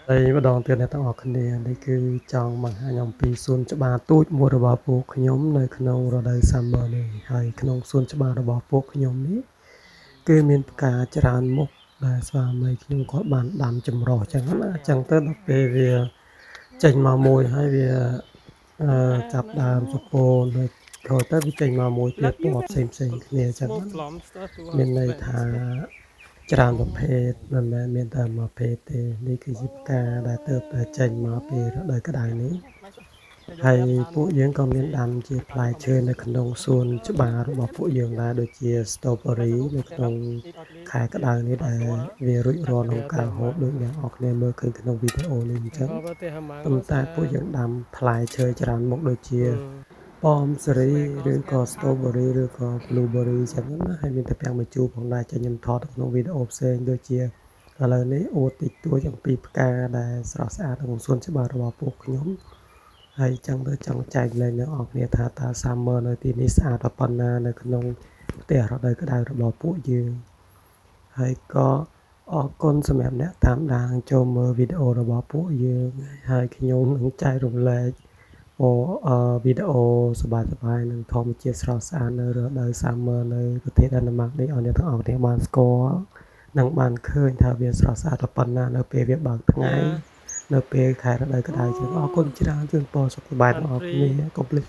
ហើយម្ដងទៀតអ្នកទាំងអស់គ្នានេះគឺចង់បង្ហាញអំពីសួនច្បារទូចមួយរបស់ពួកខ្ញុំនៅក្នុងរដូវ Summer នេះហើយក្នុងសួនច្បាររបស់ពួកខ្ញុំនេះគឺមានផ្កាច្រើនមុខដែលស្វាមីខ្ញុំគាត់បានដាំចម្រុះចឹងណាចឹងទៅដល់ពេលវាចេញមកមួយហើយវាអឺចាប់ដើមសពូនហើយក្រោយទៅវាចេញមកមួយទៀតពណ៌ផ្សេងផ្សេងគ្នាចឹង Små ណា blomster du មាន har ន័យថា plantet. ច្រើនប្រភេទមិនមែនមានតែមួយប្រភេទទេនេះគឺជាផ្កាដែលទើបតែចេញមកពីរដូវក្តៅនេះហើយពួកយើងក៏មានដាំជាផ្លែឈើនៅក្នុងសួនច្បាររបស់ពួកយើងដែរដូចជា strawberry នៅក្នុងខែក្តៅនេះដែលវារួចរាល់ក្នុងការហូបដូចអ្នកនរគ្នាមើលឃើញក្នុងវីដេអូនេះអញ្ចឹ Jeg ង håber, det har ប៉ុន្ manglet តែពួក så យើងដាំផ្លែឈើច្រើនមុខដូចជា Mm. ប៉មសេរីឬក៏ strawberry ឬក៏ blueberry ចឹងណាហើយមានតែពាំងម្ជូរផងដែរចាខ្ញុំថតនៅក្នុងវីដេអូផ្សេងដូចជាឥឡូវនេះអួតតិចតួចអំពីផ្កាដែលស្រស់ស្អាតក្នុងសួនច្បាររបស់ពួកខ្ញុំហើយចឹងទៅចង់ចែកលែងអ្នកនរគ្នាថាតើ summer នៅទីនេះស្អាតប៉ុណ្ណានៅក្នុងផ្ទះរដូវក្តៅរបស់ពួកយើងហើយក៏អរគុណសម្រាប់អ្នកតាមដានចូលមើលវីដេអូរបស់ពួកយើងហើយខ្ញុំនឹងចែករំលែក អូអឺវីដេអូសប្បាយៗនិងធម្មជាតិស្រស់ស្អាតនៅរដូវ Summer នៅប្រទេសដាណឺម៉ាកនេះឲ្យអ្នកទាំងអស់គ្នាបានស្គាល់និងបានឃើញថាវាស្រស់ស្អាតប៉ុណ្ណានៅពេលវាបើកថ្ងៃ Ja. នៅពេលខែរដូវក្តៅជាងអរគុណច្រើនជូនពរសុខសប្បាយទាំងអស់គ្នាកុំភ្លេច